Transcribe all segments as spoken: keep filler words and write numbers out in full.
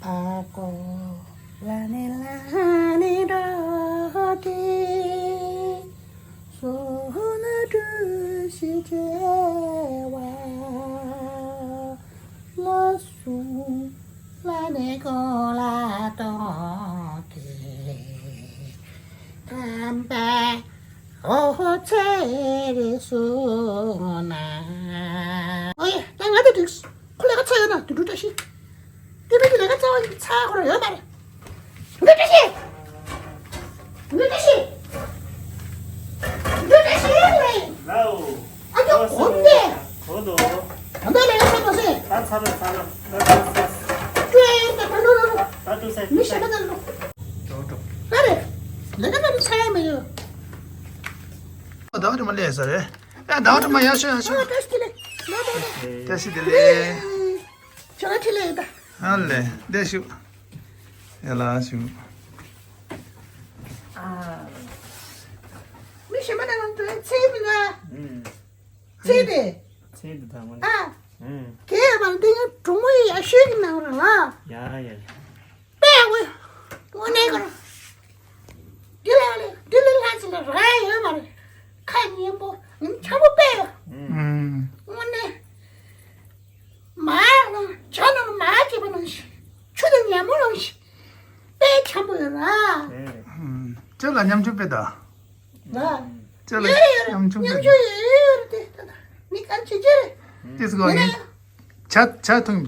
ཨ་ཀོ་ལ་ནི་ལ་ནི་འགྲོ་དེ། སོ་ན་གྲུ་ཞིག་བྱེ་བ། ལ་སུ་ལ་ནི་ཀོ་ལ་གཏོང་དེ། ཐམ་པ་ཨོ་ཚེ་རེ་སུ་ན། ཨོ་ཡ། ད་ང་ད་འགྲིག་ཁོ་ལས་ཀ་ཚ་ཡོད་ན་དུ་དུ་བཀྲ་ཤིས། དེ་བས་ཀྱི་ལས་ཀ་ཚ་བ་ཡི་ཚ་ཁོ་ར་ཡོད་མ་རེད། འདི་བཀྲ་ཤིས། འདི་བཀྲ་ཤིས། འདི་བཀྲ་ཤིས་རེད། ལའོ། ཨ་ཅོ་འོ་འདི། འོ་དོ། ད་ལྟ་ལས་ཀ་ཚ་མ་ཟེར། ད་ཚ་ལ་ཚ་ལ། ད་ཚ་ཚ། ཀྲུའེ་ད་ད་ལོ་ལོ་ལོ། ད་ཏུ་ས་མི་ཤ་ད་ད་ལོ། འགྲོ་འགྲོ། ད་རེད། ལས་ཀ་ད་ཚ་ཡ་མ་ཡོད། ད་བ་དྲི་མ་ལས་ས་རེད། ཡ་ད་བ་དྲི་མ་ཡ་ཤོ་ཡ་ཤོ། ཨ་བཀྲ་ཤིས་བདེ་ལེགས། ལོ་ལོ་ལོ། བཀྲ་ཤིས་བདེ་ལེགས། ཁྱོད་རང་ཁྲིད་ལས་ཡིན་ད། ཨ་ལས། བསྡད་ཤུགས། ཡ་ལ་ཤུགས། ཨ། མི་གཞན་པ་ནང་ལ་འགྲོ་ཚེ་མི་ང་། ཨུམ། ཚེ་དེ། ཚེ་དེ་ད་ངོ་ནས། ཨ། ཨུམ། དེ་ཡང་མ་འདི་ཡང་གྲོང་མོ་ཡི་ཡ་ཤོད་ཀྱི་ནང་ར་ལ། ཡ་ཡ་ཡ། དཔེ་ཡག་པོ། དངོས་གནས་ཀྱི་ར། འདི་ལ་ལས་འདི་ལས་ལྷ་ཅིག་ལ་ར་ཡོད་མ་རེད། ཁ་སྙན་པོ། ངས་འཆམ་པོ་དཔེ་ཡོད། ཨུམ། དངོས་གནས། མར་ནང་ཇ་ནང་མར་བྱེད་པ་ནང་བཞིན། ཆུ་དང་ཉ་མོ་ནང་བཞིན། དཔེ་འཆམ་པོ་ཡོད་ར། ཨུམ། ཁྱོད་ལ་ཉམ་ཆུང་དཔེ་ད། ལ། ཁྱོད་ལ་ཡོད་ཡོད་ཉམ་ཆུང་ཉམ་དཔེ། ཆུང་ཡོད་ཡོད་རེད་དེ། ད་ད་ནི་ག་ཅི་ཅི་རེད། ཏིས་གོ་ཡིན་ན་ཡིན། ཇ་ཇ་འཐུང་ཇ།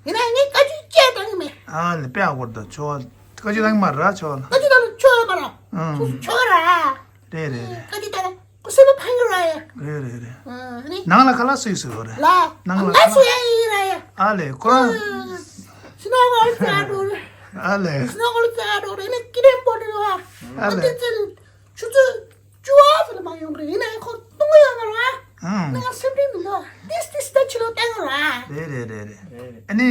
ཡིན་ན་ངས་བཀའ་བཀྱོན་བྱས་བཏང་གི་མེད། ཨ་ལས། དཔེ་ཡག་པོ་རེད་ད། ཆོག་བཀའ་བཀྱོན་བཏང་གི་མ་རེད་ཆོག་ལ། བཀའ་བཀྱོན་བཏང་ལ་ཆོག་ཡོད་མ་རེད། ཨང་། སོ་སོ་ཆོག་ར། རེད་རེད་རེད། བཀའ་བཀྱོན་བཏང་ལ་ཁོ་སེམས་པ་ཕན་གི་ར་ཡ། རེད་རེད་རེད། ཨ་ནི། ནང་ལ་ཁ་ལག་སུས་བཟོས་པ་རེད། ལ། ནང་ལ་ང་ཁ་ལག་བཟོ་ཡ་ཡིན་ར་ཡ། ཨ་ལས། ཁོ་རང་། སི་ནོ་ཝོལ་ཙག་འགྲོ་རེད། ཨ་ལས། སི་ནོ་ཝོལ་ཙག་འགྲོ་རེད། ནི་ཀི་རེམ་པོ་འགྲོ་རེད་བ། ཨ་ལས། ཨ་དེ་ཚེ་ཆུ་ཚོད་བཅུ་པ་ཙམ་ལ་མ་ཡོང་གི་རེད། ཡིན་ན་ཡང་ཁོ་གཏོང་གི་ཡོད་མ་རེད་བ། ཨང་། ནི་ང་སེམས་ཁྲལ་མི་འདུག་ཏིས་ཏིས་ད་ཕྱི་ལོགས་བསྟན་གི་རེད། རེད་རེད་རེད་རེད། ཨ་ནི་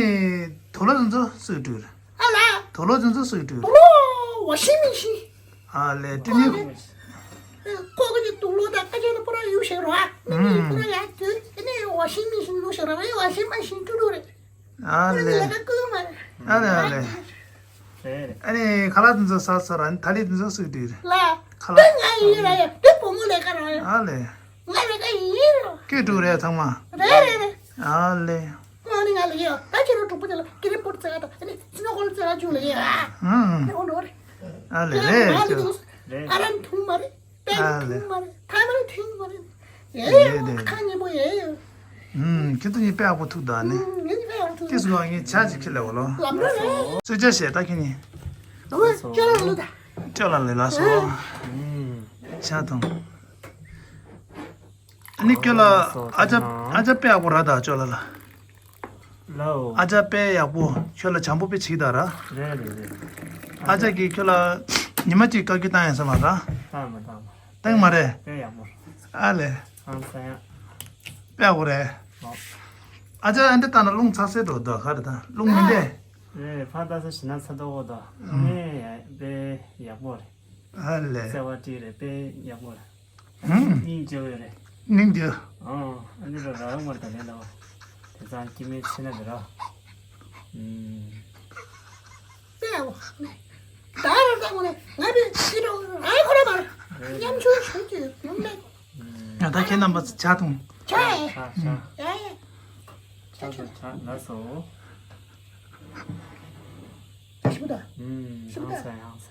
དུག་ལོག་དེ་ཚོ་སུས་བཀྲུས་རེད། ཨ་ལ། དུག་ལོག་དེ་ཚོ་སུས་བཀྲུས་རེད། དུག་ལོག་ཝ་ཤིང་མེ་ཤིན། ཨ་ལས། དེ་ནི། ཁོ་གི་དུག་ལོག་དང་ཁ་ཆེ་ནི་པོ་ར་ཡུག་ཤེས་རོ་ཨ། ནི་ནི་པོ་ར་ཡ་དུ་ཨ་ནི་ཝ་ཤིང་མེ་ཤིན་ཡུག་ཤེས་རོ་ཨ། ཝ་ཤིང་མེ་ཤིན་བཀྲུ་བཀྲུ་རེད། ཨ་ལས། ལས་ཀ་བསྐུལ་མ་རེད། ཨ་ལས་ཨ་ལས། རེད་རེད། ཨ་ནི་ཁ་ལག་དེ་ཚོ་ཟ་ཚར་ར། ཨ་ནི་ད་ལི་དེ་ཚོ་སུས་བཀྲུས་རེད། ལ། ཁ་ལག་དེ་ང་ཡིན་ར་ཡ། དེ་བུ་མོ་ལས་ཀ་ར་ཡ། ཨ་ལས། ང་ལས་ཀ་ཡིན་ར། ཀྱེ་བཀྲུས་རེད་ཚང་མ། རེད་རེད་རེད། ཨ་ལས། ང་ནི་ང་ལས་ཡ། ད་ཁྱེད་རང་གྲོགས་པོ་དེ་ལ་ཀི་རེམ་པོ་ཙག་ད་ཨ་ནི་སི་ནོ་ཝོལ་ཙག་བཅུག་ལས་ཡ། ཨང་། དེ་འོ་འགྲོ་རེད། ཨ་ལས་རེད་ང་ལས་ཁྱོད། ཨ་ལམ་འཐུང་མ་རེད། ཨ་ལས། ཐ་མ་ཐིང་མ་རེད། ཡེ་ཡེ་ཁ་ཉེ་པོ་ཡེ་ཡེ། ཨུམ། ཁྱེད་ཚོ་གཉིས་དཔེ་ཡག་པོ་ཐུག་ད་ནི། ཨུམ། ངེད་གཉིས་དཔེ་ཡག་པོ་ཐུག་ཏིས་གོ་ངས་ཇ་ཅིག་ཁྱེར་ལེ་བ་ལོ། ལམ་ར་རེད། གསོལ་ཇ་བཞེས་ད་ཁྱེད་གཉིས། ཨོ་ཅོ་ལ་ལ་ད། ཅོ་ལ་ལ་ལ་སོ། ཨུམ། ཇ་འཐུང་། ཨ་ནི་ཁྱོད་ལ་ཨ་ཅག་ཨ་ཅག་དཔེ་ཡག་པོ་ར་ད་ཅོ་ལ་ལ། ལའོ། ཨ་ཅག་དཔེ་ཡག་པོ་ཁྱོད་ལ་བྱམས་པོ་དཔེ་བྱེད་ད་ར། རེད་རེད་རེད། ཨ་ཅག་གིས་ཁྱོད་ལ་ཉི་མ་གཅིག་བཀའ་བཀྱོན་བཏང་ཡིན་ས་མ་ར། བཏང་མ་བཏང་མ། བཏང་མ་རེད། དཔེ་ཡག་པོ། ཨ་ལས། ཧང་སང་ཡ། དཔེ་ཡག་པོ་རེད། ཨོ། ཨ་ཅག་ཨ་འདྲ་བཏང་ན་རླུང་ཚ་སེ་འགྲོ་འདུག་ག་རེ་ད་རླུང་མི་འདེ། རེད་ཕར་ལྟ་ས་ཞིག་ན་ཚ་ཏོག་ཏོག་ད། ཨུམ། ནས་དཔེ་ཡག་པོ་རེད། ཨ་ལས། བརྩེ་བ་སྤྲད་རེད་དཔེ་ཡག་པོ་རེད། ཧུམ། སྙིང་རྗེ་བོ་རེད། སྙིང་རྗེ། ཨོ། ཨ་ནི་ར་ར་མར་ད་ལེན་ལ་བ། དེ་ཚང་སྐྱེ་དམན་ཕྱི་ན་དེ་ར། ཨུམ། ད་ར་ད་ངོ་ནས་ང་བི་ཤི་རོ་ཨ་ཁོ་ར་མ་ར། ཉམ་ཆུང་ཆུང་གི་ཡོང་ནས། ང་ད་ཁྱེད་རྣམ་པ་ཚོ་ཇ་འཐུང་། ཇ། ཇ་ཇ། ཡ་ཡ། ཇ་ཇ་ཇ་ལ་སོ། ཞིམ་པོ་དང་། ཨུམ། ཞིམ་པོ་དང་། ཡང་ས་ཡང་ས།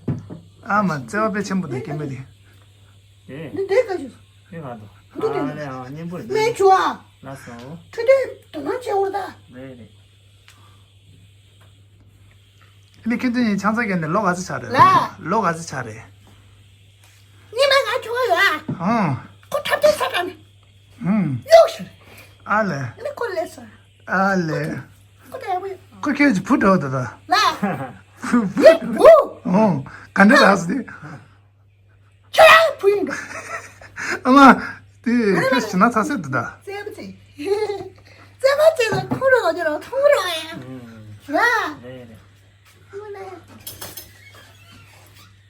ཨ་མ་བརྩེ་བ་དཔེ་ཆེན་པོ་དང་སྐྱེ་དམན་དེ། དེ། འདི་འདི་ག་ཞིག་དེ་ག་དོ། འདི་དེ། ཨ་ལེ་ཨ་སྙན་པོ་རེད། སྨན་ཆུ་ཨ། ལ་སོ། ཁྲི་དེ་དོ་སྣང་བྱེད་འོར་ད། རེད་རེད། ཨ་ནི་ཁྱེད་ཚོ་གཉིས་ཆང་ས་བརྒྱབ་ནས་ལོ་ག་ཚོད་ཆགས་རེད། ལ། ལོ་ག་ཚོད་ཆགས་རེད། ཉི་མ་ང་ཆུང་བ་ཡོད་ཨ། ཨང་། ཁོ་འཁྲབ་སྟོན་ས་གྲ་ནས། ཨུམ། གཡུག་ཤར། ཨ་ལས། ཨ་ནི་ཁོ་ལས་ས། ཨ་ལས། ཁོ་ད་ཡག་པོ་ཡོད། ཁོ་ཁྱོད་ཀྱི་བུ་འདྲ་བོ་ད་ད། ལ། བུ་བུ། བུ། ཨོ། ག་འདྲ་རག་སོང་དེ། ཁྱོད་རང་བུ་ཡིན་འགྲོ། ཨ་མ། དེ་ཁྱོད་ཞི་ན་ཚ་སེ་འདུག་ད། བཙན་པོ་བཙན། བཙན་པོ་བཙན་ལ་ཁོང་རང་ལ་ཁྱོད་རང་མཐོང་རོགས་ཡ། ར། རེད་རེད།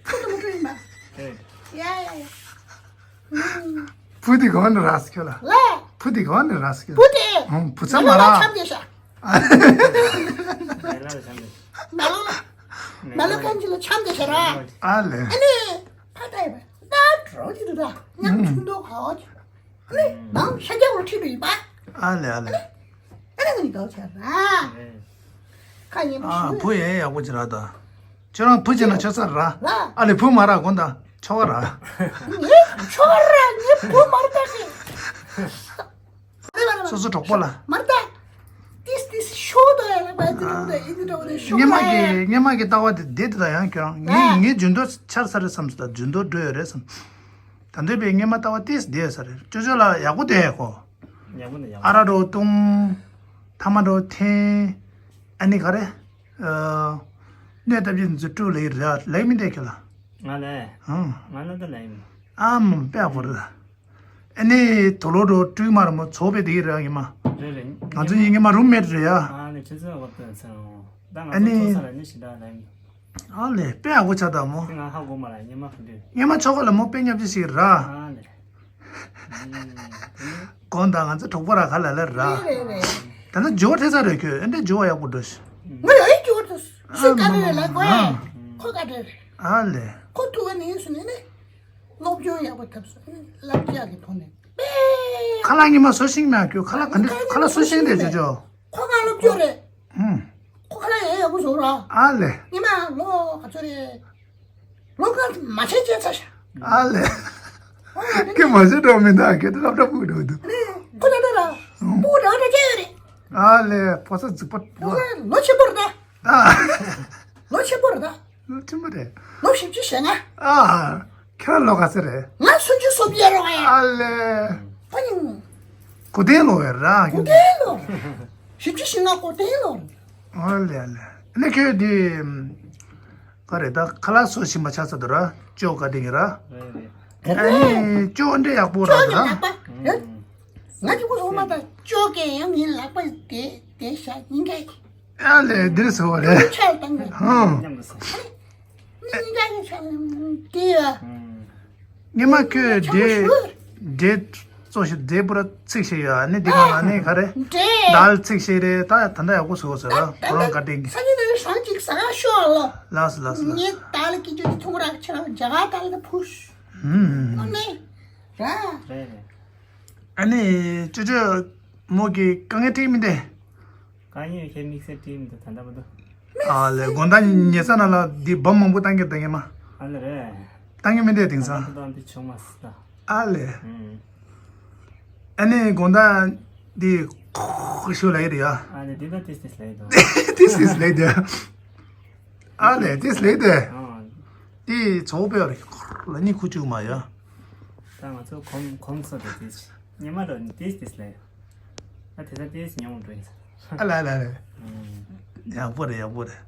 ཁོ་དང་མ་འགྲོ་ཡིན་པ། རེད། ཡ་ཡ་ཡ། བུ་དེ་ག་ནས་རག་སོང་ཁྱོད་ལ། ལ། བུ་དེ་ག་ནས་རག་སོང་ཁྱོད་ལ། བུ་དེ། ཨང་། བུ་ཚ་མ་རག་ལ་ཆམ་རྒྱས་ཤག་ལ་ལ་ཆམ་རྒྱས། མ་ལོ་མ་ལོ་ཁན་ཅི་ལ་འཆམ་དེ་ཤ་ར། ཨ་ལེ། ཨ་ནི་ཕ་ད་ཡི་བ་ད་འགྲོ་གི་འདུག་ད་ཉམ་ཆུང་དོ་ག་ཨ་ནི་མང་ཤ་རྒྱག་རོ་ཁྲིད་རུ་ཡིན་པ། ཨ་ལེ་ཨ་ལེ། ཨ་ནི་ངི་དོ་ཆ་ར། ཁ་ཉིན་མོ་ཨ་ཞུ་བུ་ཡེ་ཡག་པོ་ཅི་ར་ད། ཁྱོད་རང་བུ་ཅི་ན་ཆོ་ས་ར། ཨ་ལེ་བུ་མ་ར་གོ་ད་ཆོ་ག་ར། ངི་ཆོ་ག་ར་ངི་བུ་མ་ར་ད་ཤི། སོ་སོ་གྲོགས་པོ་ལ། མར་ལྟ། ཏིས་ཏིས་ཤོ་དོ་ཡ་ལ་བ་ཏི་རུ་དོ་ཨི་ཏི་དོ་ནི་ཤོ་ངེ་མ་གི་ངེ་མ་གི་ལྟ་བ་དེ་བདེ་དེ་ད་ཡང་ཁྱོད་རང་ངེ་ངེ་རྒྱུན་དུ་ཆར་ས་རེད་བསམ་སོ་ད་རྒྱུན་དུ་འགྲོ་ཡོད་རེད་བསམ། ད་འདོད་པའི་ངེ་མ་ལྟ་བ་ཏིས་བདེ་ས་རེད་ཅོ་ཅོ་ལ་ཡག་པོ་དེ་ཧེ་ཁོ། ཡག་པོ་འདུག་ཡག་པོ། ཨ་ར་འགྲོ་བཏུང་། ཐ་མ་འགྲོ་འཐེན། ཨ་ནི་ག་རེ། སྣོད་ལྟ་བུ་འཛུལ་དཀྲུག་ལེགས་རེད་ལེགས་མི་འདེད་ཁྱོད་ལ། ང་ལས། ཧང་། ང་ལ་ད་ལས་ཡིན། ཨ་མ་དཔེ་ཡག་པོ་རེད། ཨ་ནི་དོ་ལོ་འགྲོ་དཀྲུག་མ་རེད་མོ་ཚོགས་པའི་དེ་རེད་ངེ་མ། རེད་རེད། ང་ཚོ་ཡིན་ངེ་མ་རུམ་མེད་རེད་ཡ། ཨ་ནི་ཁྱེད་ཚོ་བབ་དོན་ཚེ་རང་། ད་ང་ཨ་ཚོ་ནི་ཐོ་ས་ལ་ནི་ཞི་དྲག་ལ་ཡིན། ཨ་ལེ་དཔེ་ཡག་པོ་ཆགས་ད་མོ། དེ་ང་ཧ་གོ་མ་ལ་ཉི་མ་ག་དུས། ཉི་མ་ཆོག་ག་ལ་མོ་དཔེ་ཉབ་ཅི་ཞིག་ར། ཨ་ལེ། གོང་དང་ང་ཚོ་གྲོགས་པོ་ར་ག་ལ་ལ་ར། རེད་རེད་རེད། ད་ལྟ་ཇོ་ཐེ་ས་རེད་ཁྱོད་ཨེ་འདྲ་ཇོ་ཡག་པོ་འགྲོ་ཤི། ང་ཡ་ཡི་ཇོ་ཐེ་སུ་ག་རེ་རེད་ལ་གོ་ཡ། ཁོ་ག་རེ་རེད། ཨ་ལེ། ཁོ་ཐུག་ག་ནི་སུ་ནི་ནི། སློབ་སྦྱོང་ཡག་པོ་ཐབས་སུ་བསླབ་བྱ་གི་ཐོག་ནས་དཔེ། ཁ་ལག་ཉི་མ་བཟོ་ཤིང་མ་ཁྱོད་ཁ་ལག་ག་འདི་ཁ་ལག་བཟོ་ཤིང་རེད་ཇོ་ཇོ། ཁོ་ཁ་སློབ་སྦྱོང་རེད། ཧུམ། ཁོ་ཁ་ལག་ཡ་ཡག་པོ་བཟོ་ར། ཨ་ལེ། ཉི་མ་ལོ་ག་ཚོད་རེད། ལོ་ག་མ་ཆད་ཆད་ཚ་ཤ། ཨ་ལེ། ཁྱོད་མ་བཟོ་འགྲོ་མི་འདུག་ཁྱོད་སློབ་གྲྭ་ཕུག་འགྲོ་འདུག་ཁོ་ལ་ད་ར། ཕུག་འགྲོ་འགྲོ་ཅེ་ཡོད་རེད། ཨ་ལེ་ཕོ་ས་རྫིག་པ། ལོ་ཆེན་པོ་རེད་ད། ཨ། ལོ་ཆེན་པོ་རེད་ད། ལོ་ཆེན་པོ་རེད། ལོ་བཞི་བཅུ་ཞེ་ལྔ། ཨ། ཁྱོད་ལོ་ག་ཚོད་རེད། ང་སུམ་ཅུ་སོ་བརྒྱད་རེད་བ་ཡ། ཨ་ལེ། ཕ་ཡིན། གོ་དན་ལོ་ཡ་ར། གོ་དན་ལོ། བཞི་བཅུ་ཞེ་ལྔ་གོ་དན་ལོ། ཨ་ལེ་ཨ་ལེ། ཨ་ནི་ཁྱོད་འདི། ག་རེ་ད་ཁ་ལག་བཟོ་བཞིན་པ་ཆགས་ཚར་འདུག་ར། ཅོ་ག་དེ་ཡིན་ར། རེད་རེད། ཨ་ནི་ཅོ་འདྲ་ཡག་པོ་ར་འདུག་ར། ང་གཅིག་པོ་སོང་མ་ད་ཅོ་གས་ཡང་ངའི་ལག་པ་དེ་དེ་ཤ་ཉིན་གས། ཨ་ལེ་འདིར་སོ་རེད། ཆལ་བཏང་ནས། ཧང་། མཉམ་དུ་སོང་། ཉིན་གས་ཤ་དེ་ཡ། ཉི་མ་ཁྱོད་འདྲེ་འདྲེ་གཙོ་ཞིག་འདྲེ་པུ་ར་ཚིག་ཞིག་ཡོད་ཨ་ནི་འདི་ག་ལ་ནི་ག་རེ། འདྲེ། དལ་ཚིག་ཞིག་རེད་ད་ད་ལྟ་ཡག་པོ་བཟོ་ཟེར་ར་ཁོ་རང་བཀའ་དྲིན་གྱིས། ས་ཉིན་དེ་ཧྲང་ཅིག་ཟ་ག་ཤོག་ལོ། ལགས་སོ་ལགས་སོ་ལགས། ངས་དལ་གི་ཅོ་ཅི་ཐུང་ར་ཁྱེད་རང་རྒྱ་གར་དལ་དུ་ཕུ་ཤ། ཧུམ། ཨ་ནི། ར། རེད་རེད། ཨ་ནི་ཅོ་ཅོ་མོ་གི་དཀའ་ངལ་འཕྲད་མི་འདུག་དཀའ་ངལ་ཁྱེད་དམིགས་བསལ་འཕྲད་མི་འདུག་ད་ལྟ་བར་དུ། ཨ་ལེ་དགོང་དག་ཉལ་ས་ན་ལ་འདི་འབུམ་མང་པོ་བཏང་གི་བཏང་གི་མ། ཨ་ལེ་རེད། བཏང་གི་མི་འདུག་དེང་སང་། ད་ལྟ་བར་དུ་བྱུང་མ་སོང་ད། ཨ་ལེ། ཨ་ནི་དགོང་དག་འདི་ཁོ་ཤོ་ལ་ཡི་རེད་ཡ། ཨ་ལེ་འདི་ད་ཏིས་ཏིས་ལ་ཡི་དོ། ཏིས་ཏིས་ལ་ཡི་དོ། ཨ་ལེ་ཏིས་ལ་ཡི་དོ། ཨ། དེ་ཚོགས་པའི་རིགས་ལ་ནི་ཁུ་བྱུག་མ་ཡ། ད་ང་ཚོ་གོམ་གོམ་སོ་དེ་དེ་ཉི་མ་རོ་ནི་དེ་དེ་ལས། ཨ་དེ་ཚ་དེ་ཉོང་འགྲོ་ཡིན་ས། ཨ་ལ་ལ་ལ། ཡག་པོ་རེད་ཡག་པོ་རེད།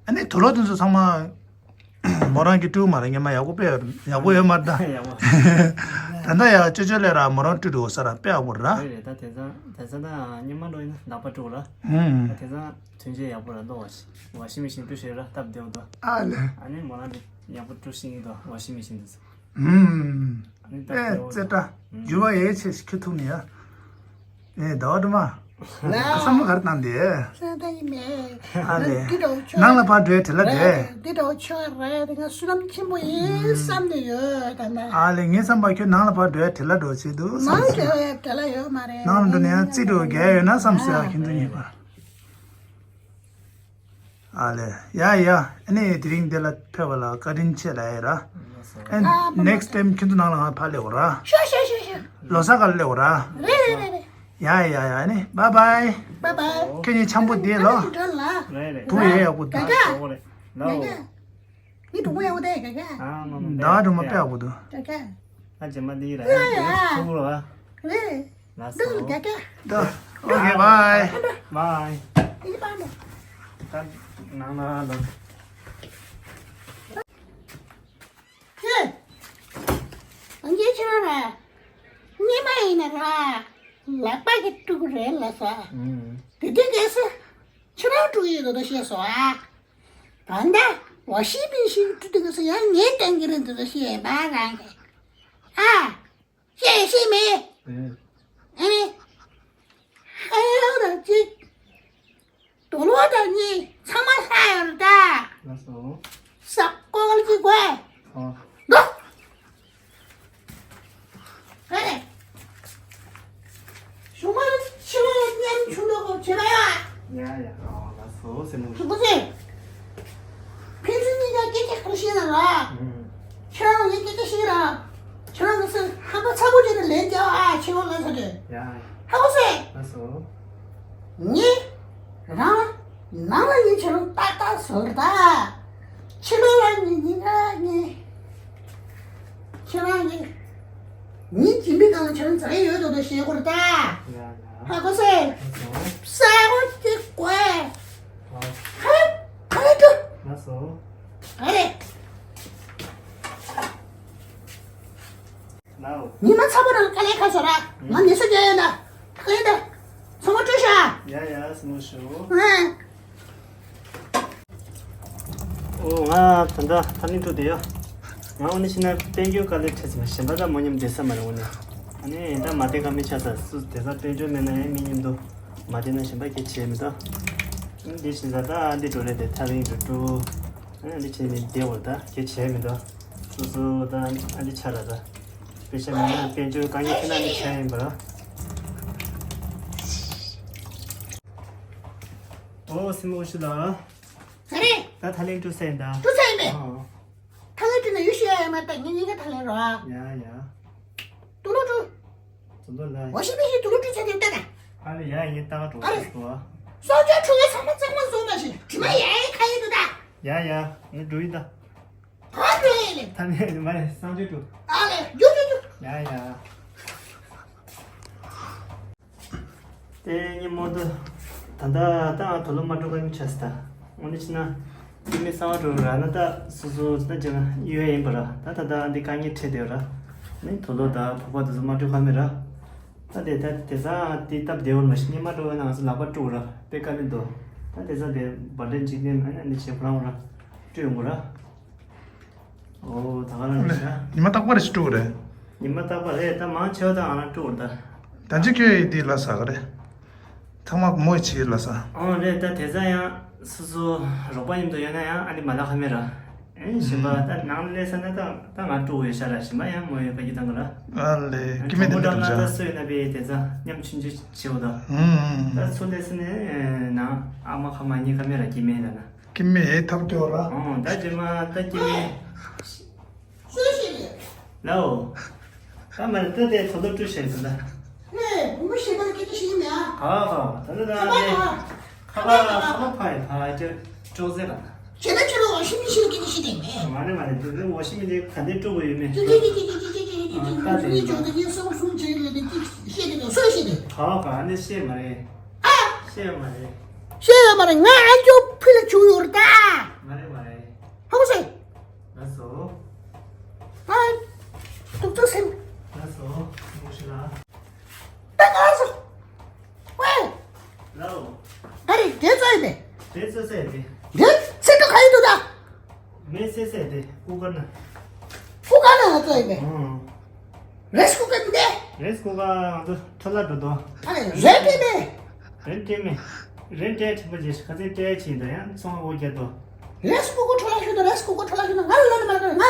ཨ་ནི་དུ་ལོ་དེ་ཚོ་ཚང་མ་མོ་རང་གི་སྤྲུལ་མ་རེད་ཉི་མ་ཡག་པོ་དཔེ་ཡག་པོ་ཡོད་མ་རེད་ད། ཡག་པོ། ད་ལྟ་ཡ་ཅོ་ཅོ་ལས་ར་མོ་རང་སྤྲུལ་འགྲོ་ས་ར་དཔེ་ཡག་པོ་རེད་ར། རེད་རེད་ད་དེ་ཚ་དེ་ཚ་ད་ཉི་མ་འགྲོ་ཡིན་ན་ལག་པ་སྤྲུག་ར། ཨ་དེ་ཚ་དོན་ཆེན་ཡག་པོ་ར་ལོ་བ་ཤི་བ་ཤི་མི་ཤིན་ཏུ་ཤེས་ར་སྟབས་བདེ་བོ་དོ། ཨ་ལེ། ཨ་ནི་མོ་རང་དེ་ཡག་པོ་སྤྲུལ་ཤེས་ཀྱི་དོ་བ་ཤི་མི་ཤིན་ཏུ། ཨུམ། ཨ་ནི་ད་ཨེ་ཙེ་ཏྲ། འགྱུར་བ་ཡེ་ཆེ་ཞིག་ཁྱོད་ཐུག་ནས་ཡ། ཨེ་ཟླ་བ་དྲི་མ། ལ། བསམ་བློ་ག་རེ་བཏང་དེ། ས་ད་ཡིན་མེད། ཨ་ལེ། འདི་འདྲ་བོ་ཆོག་ནང་ལ་ཕར་འགྲོའི་བྲེལ་བ་རེད། འདི་འདྲ་བོ་ཆོག་རེད་དེ་ང་བསོད་ནམས་ཆེན་པོ་ཡིན་བསམ་ནས་ཡོད་ད་ན། ཨ་ལེ་ངའི་བསམ་པར་ཁྱོད་ནང་ལ་ཕར་འགྲོའི་བྲེལ་བ་འགྲོ་བྱེད་འདུག་བསམ་ནས། ནང་འགྲོ་ཡ་བྲེལ་བ་ཡོད་མ་རེད། ནང་ལ་འགྲོ་ནས་ཡང་རྩིས་འགྲོ་རྒྱལ་ཡོད་ན་བསམ་སོང་ཡ་ཁྱོད་ཚོ་གཉིས་པ། ཨ་ལེ། ཡ་ཡ། ཨ་ནི་དེ་རིང་འདི་ལ་ཕེབས་པ་ལ་བཀའ་དྲིན་ཆེ་ལབ་ཡ་ར། ཨ་ནེགསི་ཊའིམ་ཁྱེད་ཚོ་ནང་ལ་ང་ཕར་སླེབས་ར། ཤོ་ཤོ་ཤོ་ཤོ། ལོ་གསར་སྒང་སླེབས་ར། རེད་རེད་རེད་རེད། ཡ་ཡ་ཡ་ཨ་ནི་བཱའི་བཱའི། བཱའི་བཱའི། ཁྱོད་གཉིས་འཆམ་པོ་བསྡད་ལོ། རེད་རེད། བུ་ཡ་ཡག་པོ་འདུག་ད་ད་ད་ད་ད། ངའི་གྲོགས་པོ་ཡག་པོ་འདུག་ད་ད་ད། ད་ད་ངའི་གྲོགས་པོ་ཡག་པོ་འདུག་ད་ད། ད་ད་གྲོགས་པོ་དཔེ་ཡག་པོ་འདུག་ད་ད། ད་རྗེས་མ་འདི་ར་ཡ་ཡ། ཁྱོད་ཚོ་ལ། རེད། ལགས་སོ། འདུག་ད་ད། ད་ཨོ་ཁེ་བཱའི། བཱའི། འདི་པ་ནོ། ད་ནང་ལ་ལོ། ཧེ། ཨང་ཅེ་ཁྱེད་རང་ར། ཉི་མ་ཡིན་ན་ར། ལག་པ་གི་དཀྲུག་རེད་ལ་ས། ཨུམ། དེ་དུས་གས་སུ། ཁྱེད་རང་དཀྲུག་ཡོད་དོ་ཤེས་སོ་ཨ། ད་ལྟ་བ་ཤི་པིན་ཤི་དཀྲུག་དུས་གས་སུ་ཡང་ངས་བསྟན་གི་རེད་འདུག་ཤེས་པ་རང་གི། ཨ། ཤེས་ཤེས་མེད། ཨེ། ཨ་ནི། ཨ་ཡོ་དང་གཅིག་དུ་ལོ་དང་གཉིས་ཚང་མ་ལྷག་ཡོད་རེད་ད། ལགས་སོ། ས་ཀོ་ལ་ཅི་གོ་ཨ། ཨོ། འགྲོ། ཧེ། ཞུ་མ་རེད། ཕྱི་ལོགས་ལ་མཉམ་ཆུང་འགྲོ་གོ་ཆེ་བ་ཡ། ཡ་ཡ། ཨོ་ལགས་སོ་སེམས་ནོར། ཞུ་གོ་ཚེ། ཕན་ཚུན་གཉིས་ཀ་སྐད་ཆ་གང་བཤད་ན་ར། ཨུམ། ཁྱེད་རང་ངས་སྐད་ཆ་བཤད་ར། ཁྱེད་རང་གི་སེམས་ཧམ་པ་ཚ་པོ་བྱས་ནས་ལན་རྒྱག་ཨ་ཕྱི་ལོགས་ལ་ཟེར་དེ། ཡ་ཡ། ཧ་གོ་སེ། ལགས་སོ། ངས་རང་ནང་ལ་ཡིན་ཕྱི་ལོགས་ཏག་ཏག་ཟེར་ད། ཕྱི་ལོགས་ལ་ཉིན་ཉིན་ར་ཉིན། ཁྱེད་རང་གི་ཉིན་གཅིག་མི་གང་ལ་ཁྱེད་རང་ཛ་ཡོད་དོ་དོ་ཤེས་སྐོར་ད། ཡ་ཡ། ཧ་གོ་སེ། ལགས་སོ། ས་འོ་དེ་ཀོ་ཨེ། ཨོ། ཧ་ཧ་ལས་ཀ་ལགས་སོ། ཨ་རེ། ལའོ། ཉི་མ་ཚ་པོ་རང་དཀའ་ལས་ཁག་སོ་ར། ང་མི་སུ་རྒྱལ་ཡོད་ན། དཀའ་ལས་ད། ཚང་མ་སྤྲོད་ཤག་ཡ་ཡ་སེམས་ནོར་ཞུ། ཨ། ཨོ་ང་ད་ལྟ་ཐ་ནི་ཐུག་དེ་ཡོ། ང་འོ་ནི་ཤི་ན་དཔལ་འབྱོར་དཀའ་ལས་འཕྲད་ཟིན་པ་གཞན་པ་ད་མོ་མཉམ་བསྡད་ས་མ་རེད་འོ་ནི། ཨ་ནི་ད་མ་བསྡད་ཀ་མི་ཆ་ས་སུ་བསྡད་ས་དཔལ་འབྱོར་མེད་ན་ཡང་མི་མཉམ་དུ་མ་བསྡད་ན་གཞན་པ་སྐད་ཆ་བྱས་མི་འདུག་འདི་བྱིན་ས་ད་ཨ་འདི་འགྲོ་རེད་དེ་ཐ་རིང་འགྲོ་འགྲོ། ཨ་འདི་བྱས་ནས་བསྡད་འོ་ད་སྐད་ཆ་བྱས་མི་འདུག་སོ་སོ་ད་ཨ་འདི་ཆ་ར་ད་དཔེ་ཆ་མེད་ན་དཔལ་འབྱོར་དཀའ་ངལ་འཕྲད་ན་འདི་ཆ་ཡིན་པ་ར། ཨོ་སེམས་ནོར་ཞུ་ལ། ཧ་རེ། ད་ཐ་ལེན་ཀྲུ་སེ་ཡིན་ད། ཀྲུ་སེ་ཡིན་པས། ཨ། ཐ་ལེན་ཀྲུ་ནས་ཡུལ་ཤེས་ཡ་ཡ་མ་ད་ངེད་གཉིས་ཀ་ཐ་ལེན་རོ་ཨ། ཡ་ཡ། ཏུ་ལུ་ཀྲུ། ཙུ་ཏུ་ལ། ཝ་ཤི་མི་ཤི་ཏུ་ལུ་ཀྲུ་ཚེ་དེ་ལྟ་ད། ཨ་ལེ་ཡ་ཡ་ངས་ལྟ་ག་འགྲོ་ཨ་ལེ། ག་སོ། སོག་ཅོག་ཁྲུ་ག་ཚང་མ་གཙང་མ་བཟོ་མ་ཤེས་དྲི་མ་ཡ་ཡ་ཁ་ཡི་འདུག་ད། ཡ་ཡ་ངས་འགྲོ་ཡི་ད། ག་འགྲོ་ཡི་ལེ། ཐ་ནས་མ་རེད་སང་ཅོག་ཀྲུ། ཨ་ལེ་ཡུ་ཡུ་ཡུ། ཡ་ཡ། དེ་ཉིན་མོ་དུ་ད་ལྟ་ད་ང་དུ་ལོ་མ་འགྲོ་ག་མི་ཆ་སི་ད། འོ་ནི་ཕྱི་ན་དེ་མི་གསང་བ་འགྲོ་ར་ན་ད་སོ་སོ་ད་ཅི་ན་གཡོལ་ཡིན་པ་ར། ད་ད་ད་འདི་དཀའ་ངལ་འཕྲད་དེ་ར། ནི་དུ་ལོ་ད་བུ་པ་དུ་སུ་མ་འགྲོ་ག་མི་ར། ད་དེ་ད་དེ་ས་དེ་སྟབས་བདེ་བོར་མ་ཤི་ཉི་མ་འགྲོ་ན་ང་ཚོ་ལག་པ་དཀྲུག་ར་དཔེ་དཀའ་ལས་འདུག་ད་དེ་ས་དེ་བ་འདྲེན་འཇིག་རྟེན་ཨ་ནི་ཅེ་ཕ་རང་ར་སྤྲོད་ཡོང་གོ་ར། ཨོ་ད་ག་རང་རེད་ཤག་ཉི་མ་རྟག་པར་ཞིག་དཀྲུག་རེད། ཉི་མ་རྟག་པར་རེད་ད་མང་ཆེ་བ་ད་ང་རང་དཀྲུག་རེད་ད། ད་ཅི་ཁྱོད་ཡིས་འདི་ལ་ཟ་ག་རེད། ཐང་མ་མོ་ཡི་ཆི་ལ་ཟ། ཨོ་རེད་ད་དེ་ཚ་ཡང་སོ་སོ་རོགས་པ་མཉམ་དུ་ཡོད་ན་ཡང་ཨ་ནི་མ་ལ་ཁ་མེད་ར། ཨེ་གཞན་པ་ད་ནང་ལས་ས་ན་ད་ད་ང་དཀྲུག་ཡོད་ཤག་ར་གཞན་པ་ཡང་མོ་ཡོད་པ་གི་ད་ག་ར། ཨ་ལེ་ཀི་མེད་དེ་དཀྲུག་ན་ད་སུ་ཡོད་ན་པའི་དེ་ཚ་མཉམ་ཆུང་ཆུང་བྱེད་འོ་ད། ད་སུ་ལས་ས་ནས་ནང་ཨ་མ་ཁ་མ་གཉིས་ཁ་མེད་ར་ཀི་མེད་ད་ན། ཀི་མེད་ཐབས་སྐྱོ་ར། ཨོ་ད་ཇེ་མ་ད་ཀི་མེད། སུ་ཞིག་རེད། ལའོ། ད་མ་རེད་ད་དེ་ཐོ་ཐོ་ཀྲུ་ཤེས་ཟིན་ད། ཧེ་བུ་མོ་ཤེས་པར་སྐད་ཆ་ཤེས་མེད་ཨ། ཧ་ཧ་ད་ད་ད་ཁ་པར་དེ་ཁ་པར་ཁ་པར་ཁ་པར་ཕ་ཡི་ཕ་ཅེ་ཅོག་ཟེར་ལ། ཁྱེད་ན་ཁྱེད་རང་ཝ་ཤིང་མི་ཤིན་སྐད་ཆ་ཤེས་དེ་མེད། མ་རེད་མ་རེད་དེ་ཝ་ཤིང་མི་དེ་ག་འདྲས་དཀྲུག་གི་ཡོད་མེད། ཅི་ཅི་ཅི་ཅི་ཅི་ཅི་ཅི་ཅི་ཅི་ཅི་ཅི་ཅོག་ད་ཡིན་ཅོག་ད་ཡིན་སོང་སོང་ཅི་རེད་དེ་ཅི་ཤེས་དེ་ནོ་སུ་ཤེས་དེ། ཧ་ཧ་ཨ་ནི་ཤེས་མ་རེད། ཨ། ཤེས་ཡོད་མ་རེད། ཤེས་ཡོད་མ་རེད་ང་ཨ་ཅོ་ཕི་ལ་བྱུང་ཡོད་རེད་ད། མ་རེད་མ་རེད། ཧ་གོ་སོང་། ལགས་སོ། ཨ། ཐུགས་རྗེ་ཆེ། ལགས་སོ། ཐུགས་རྗེ་ཆེ་ལགས། ད་ང་སོ། ཝེ། ལའོ། ད་རེས་འདྲེ་ཚོ་ཡིན་པས། འདྲེ་ཚོ་ཟེར་ཏེ། འདྲེ་ཚེ་ཀ་ག་ཡིན་འདུག་ད། མེ་སེ་སེ་ཏེ་ཀུ་ཀར་ན། ཀུ་ཀར་ན་ང་ཚོ་ཡིན་པས། ཨང་། རེས་ཀུ་ཀར་འདི། རེས་ཀུ་ཀར་ང་ཚོ་འཕྲོ་བརླག་འགྲོ་དོ། ཨ་རེ་རེད་དེ་མེ། རེད་དེ་མེ། རེད་དེ་ཁྲིམས་པ་རྗེས་ཁ་ཚན་དེ་ཕྱིན་ད་ཡང་ཚོང་འོ་རྒྱལ་དོ། རེས་ཀུ་ཀུ་འཕྲོ་བརླག་ཤོད་དོ་རེས་ཀུ་ཀུ་འཕྲོ་བརླག་ཤོད་དོ་ང་ལ་ལོ་ནི་མ་ལ་ང་།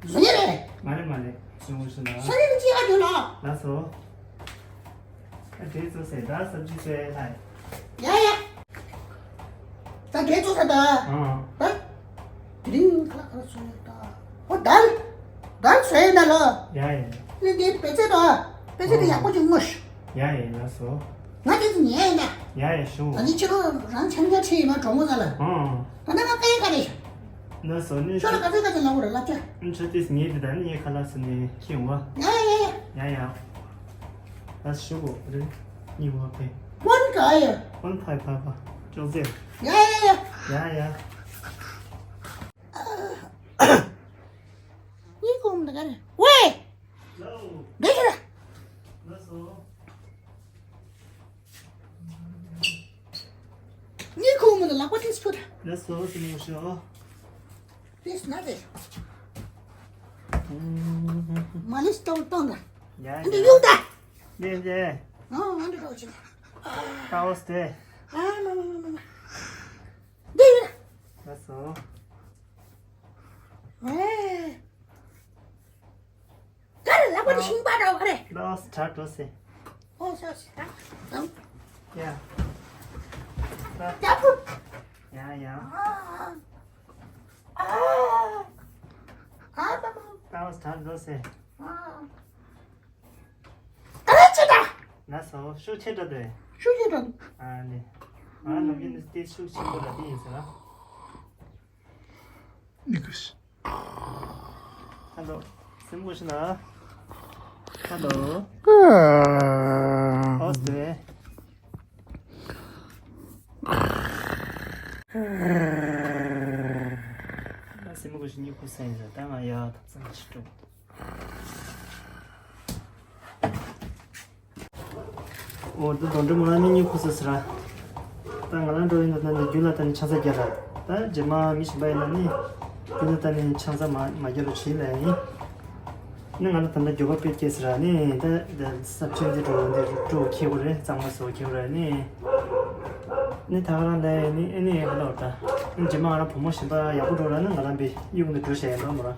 བཟོ་ཉེ་རེད། མ་རེད་མ་རེད། ཚོང་འོ་ཤོད་ན། ས་ཡི་ཅི་ཨ་དོ་ལ། ལགས་སོ། ཨ་དེ་ཚོ་ཟེར་ད་སབ་ཇི་ཚོའི་ལྷ། ཡ་ཡ། ད་དེ་ཚོ་ད་ད། ཨང་། ད། དེ་རིང་ཁ་ཁ་སོ་ཡ་ད། ཨོ་ད། ད་སོ་ཡ་ད་ལོ། ཡ་ཡ། ནི་དེ་པེ་ཚེ་ད། པེ་ཚེ་དེ་ཡག་པོ་ཅིག་ངོ་ཤ། ཡ་ཡ་ལགས་སོ། ང་དེ་ཚོ་ཉན་ཡ་ད། ཡ་ཡ་ཞུ། ད་ནི་ཁྱེད་རང་རང་འཆམ་རྒྱ་ཁྲིད་ཡིན་ན་གྲོགས་མོ་ཚ་ལ། ཨང་། ད་ནི་ང་ཀའི་ཀ་རེ་ཤ། ལགས་སོ་ནི། ཁྱོད་ལ་ག་ཚོད་ག་ཚོད་ལབ་དགོས་རེད་ལབ་ཆ། ཁྱོད་དེ་ཉེ་དེ་ད་ནི་ངའི་ཁ་ལག་ཟ་ནས་ཁྱེད་ཡོང་བ། ཡ་ཡ་ཡ། ཡ་ཡ། ད་ཞུ་གོ་རེད། གཉིས་པ་ཕེ། ཧོན་ག་ཡ། ཧོན་ཕའི་ཕ་ཕ། ཅོག་ཙེ། ཡ་ཡ་ཡ། ཡ་ཡ། གཉིས་གོང་མ་ད་ག་རེ། ཝེ། ལའོ། འདི་ཤི་ར། ལགས་སོ། གཉིས་གོང་མ་ད་ལག་པ་ཏིས་ཕུད། ལགས་སོ་སི་མོ་ཤོ། ཏིས་ན་དེ། མ་ལིས་ཏོང་ཏོང་ད། ཡ་ཡ། འདི་ཡུག་ད། འདི་འདི། ཨ་འདི་རོ་ཆི། ཏའོ་སྟེ། ཨ་མ་མ་མ་མ། འདི་ཡིན། ལགས་སོ། ཨེ། ག་རེ་ལག་པ་དེ་ཤིང་པ་འདྲ་བ་ག་རེ། ལགས་དྲག་འགྲོ་ཟེར། ཨོ་སོ་སོ། ཡ། ལགས། ཡ་ཡ། ཨ་ཨ་ཨ་ཨ། ལགས་དྲག་འགྲོ་ཟེར། ཨ། ཨ་ལ་ཅི་ད། ལགས་སོ། ཤུགས་ཆེ་དྲགས་འདུག་ཤུགས་ཆེ་དྲགས་འདུག་ཨ་ནི། ང་ནམ་རྒྱུན་ནི་ཏི་ཤུགས་ཆེན་པོ་ལ་ཏི་ཡིན་ཟེར་ན། ནི་གུ་ཤི། ཧ་ལོ། སེམས་ཁུར་ཤི་ན། ཧ་ལོ། ཨོ་སྟེ། ང་སེམས་ཁུར་ཤི་ནི་གུ་སེམས་ཟེར་ད་ང་ཡ་ཐབ་ཚང་ཆི་ཀྲུག་འོ་ད་དོན་འགྲུབ་མོ་ལ་ནི་གཉིད་ཁུག་སོང་ཟེར་ར། ད་ང་རང་འགྲོ་ཡིན་ད་ནི་རྒྱུན་ལ་ད་ནི་ཆང་ས་རྒྱག་ར། ད་རྗེས་མ་མི་གཞན་པ་ཡིན་ན་ནི་རྒྱུན་ལ་ད་ནི་ཆང་ས་མ་མ་རྒྱག་རོགས་བྱེད་ལ་ཡིན། ནི་ང་ལ་ད་ལྟ་འགྱོད་པ་དཔེ་སྐྱེས་ཟེར་ར་ནི་ད་ད་སབ་ཆེན་འདི་འགྲོ་འདི་འགྲོ་ཁེ་གོ་རེད་གཙང་མ་བཟོ་ཁེ་གོ་རེད་ནི། ནི་ད་ག་རང་ལ་ཡིན་ནི་ཨེ་ནི་ཨེ་ལོ་ད། ནི་རྗེས་མ་ང་རང་བུ་མོ་གཞན་པ་ཡག་པོ་འགྲོ་ར་ནི་ང་རང་པའི་གཡུག་ནི་འགྲོ་བྱས་ཡིན་ད་མོ་ར།